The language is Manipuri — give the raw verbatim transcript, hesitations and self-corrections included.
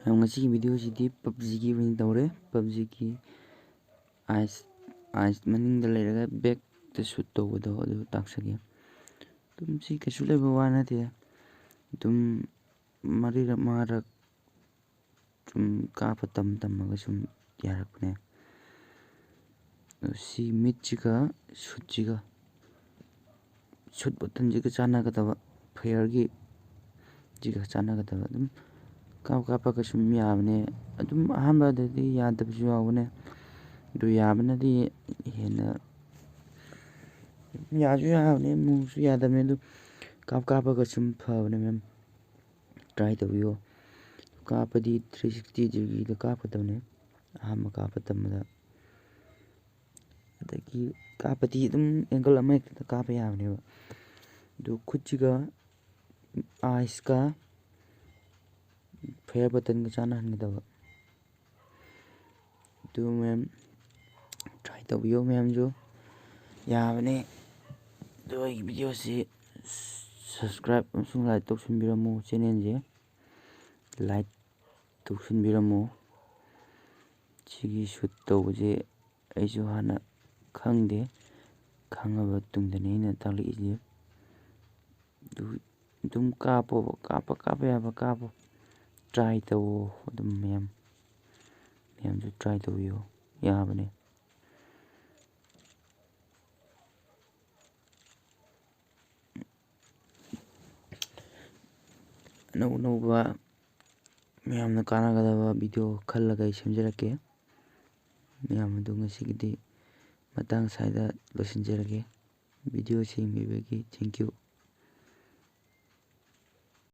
ꯃꯌꯥꯝ, ꯉꯁꯤꯒꯤ ꯚꯤꯗꯤꯑꯣꯁꯤꯗꯤ ꯄꯞꯖꯤꯒꯤ ꯑꯣꯏꯅ ꯇꯧꯔꯦ꯫ ꯄꯞꯖꯤꯒꯤ ꯑꯥꯏꯁ, ꯑꯥꯏꯁ ꯃꯅꯤꯡꯗ ꯂꯩꯔꯒ ꯕꯦꯛꯇ ꯁꯨꯠ ꯇꯧꯕꯗꯣ ꯑꯗꯨ ꯇꯥꯛꯆꯒꯦ꯫ ꯑꯗꯨꯝ ꯁꯤ ꯀꯩꯁꯨ ꯂꯩꯕ ꯋꯥ ꯅꯠꯇꯦ꯫ ꯑꯗꯨꯝ ꯃꯔꯤꯔꯛ ꯃꯉꯥꯔꯛ ꯁꯨꯝ ꯀꯥꯞꯄ ꯇꯝ ꯇꯝꯃꯒ ꯁꯨꯝ ꯌꯥꯔꯛꯄꯅꯦ꯫ ꯑꯗꯨ ꯁꯤ ꯃꯤꯠꯁꯤꯒ ꯁꯨꯠꯁꯤꯒ, ꯁꯨꯠ ꯕꯇꯟꯁꯤꯒ ꯆꯥꯟꯅꯒꯗꯕ, ꯐꯌꯔꯒꯤ ꯁꯤꯒ ꯆꯥꯟꯅꯒꯗꯕ꯫ ꯑꯗꯨꯝ ꯀꯥꯞ ꯀꯥꯞꯄꯒ ꯁꯨꯝ ꯌꯥꯕꯅꯦ꯫ ꯑꯗꯨꯝ ꯑꯍꯥꯟꯕꯗꯗꯤ ꯌꯥꯗꯕꯁꯨ ꯌꯥꯎꯕꯅꯦ, ꯑꯗꯨ ꯌꯥꯕꯅꯗꯤ ꯍꯦꯟꯅ ꯌꯥꯁꯨ ꯌꯥꯕꯅꯦ, ꯑꯃꯨꯛꯁꯨ ꯌꯥꯗꯕꯅꯦ꯫ ꯑꯗꯨ ꯀꯥꯞ ꯀꯥꯞꯄꯒ ꯁꯨꯝ ꯐꯕꯅꯦ ꯃꯌꯥꯝ, ꯇ꯭ꯔꯥꯏ ꯇꯧꯕꯤꯌꯣ꯫ ꯀꯥꯞꯄꯗꯤ ꯊ꯭ꯔꯤ ꯁꯤꯛꯁꯇꯤ ꯗꯤꯒ꯭ꯔꯤꯗ ꯀꯥꯞꯀꯗꯕꯅꯦ ꯑꯍꯥꯟꯕ ꯀꯥꯞꯄ ꯇꯝꯕꯗ꯫ ꯑꯗꯒꯤ ꯀꯥꯞꯄꯗꯤ ꯑꯗꯨꯝ ꯑꯦꯡꯒꯜ ꯑꯃꯍꯦꯛꯇꯗ ꯀꯥꯞꯄ ꯌꯥꯕꯅꯦꯕ꯫ ꯑꯗꯨ ꯈꯨꯠꯁꯤꯒ ꯑꯥꯏꯁꯀ ꯐꯌꯔ ꯕꯇꯟꯒ ꯆꯥꯟꯅꯍꯟꯒꯗꯕ꯫ ꯑꯗꯨ ꯃꯌꯥꯝ ꯇ꯭ꯔꯥꯏ ꯇꯧꯕꯤꯌꯣ ꯃꯌꯥꯝꯁꯨ, ꯌꯥꯕꯅꯦ꯫ ꯑꯗꯨ ꯑꯩꯒꯤ ꯚꯤꯗꯤꯑꯣꯁꯤ ꯁꯕꯁꯀ꯭ꯔꯥꯏꯞ ꯑꯃꯁꯨꯡ ꯂꯥꯏꯛ ꯇꯧꯁꯤꯟꯕꯤꯔꯝꯃꯨ, ꯆꯦꯅꯦꯜꯁꯦ ꯂꯥꯏꯛ ꯇꯧꯁꯤꯟꯕꯤꯔꯝꯃꯨ꯫ ꯁꯤꯒꯤ ꯁꯨꯠ ꯇꯧꯕꯁꯦ ꯑꯩꯁꯨ ꯍꯥꯟꯅ ꯈꯪꯗꯦ, ꯈꯪꯉꯕ ꯇꯨꯡꯗꯅꯤ ꯑꯩꯅ ꯇꯥꯛꯂꯛꯏꯁꯦ꯫ ꯑꯗꯨ ꯑꯗꯨꯝ ꯀꯥꯞꯄꯣꯕ, ꯀꯥꯞꯄ, ꯀꯥꯞꯄ ꯌꯥꯕ ꯀꯥꯞꯄꯣ, ꯇ꯭ꯔꯥꯏ ꯇꯧꯋꯣ꯫ ꯑꯗꯨꯝ ꯃꯌꯥꯝ, ꯃꯌꯥꯝꯁꯨ ꯇ꯭ꯔꯥꯏ ꯇꯧꯕꯤꯌꯣ, ꯌꯥꯕꯅꯦ꯫ ꯑꯅꯧ ꯑꯅꯧꯕ ꯃꯌꯥꯝꯅ ꯀꯥꯟꯅꯒꯗꯕ ꯚꯤꯗꯤꯑꯣ ꯈꯜꯂꯒ ꯑꯩ ꯁꯦꯝꯖꯔꯛꯀꯦ꯫ ꯃꯌꯥꯝ ꯑꯗꯨ ꯉꯁꯤꯒꯤꯗꯤ ꯃꯇꯥꯡ ꯁ꯭ꯋꯥꯏꯗ ꯂꯣꯏꯁꯤꯟꯖꯔꯒꯦ꯫ ꯚꯤꯗꯤꯑꯣꯁꯤ ꯌꯦꯡꯕꯤꯕꯒꯤ thank you꯫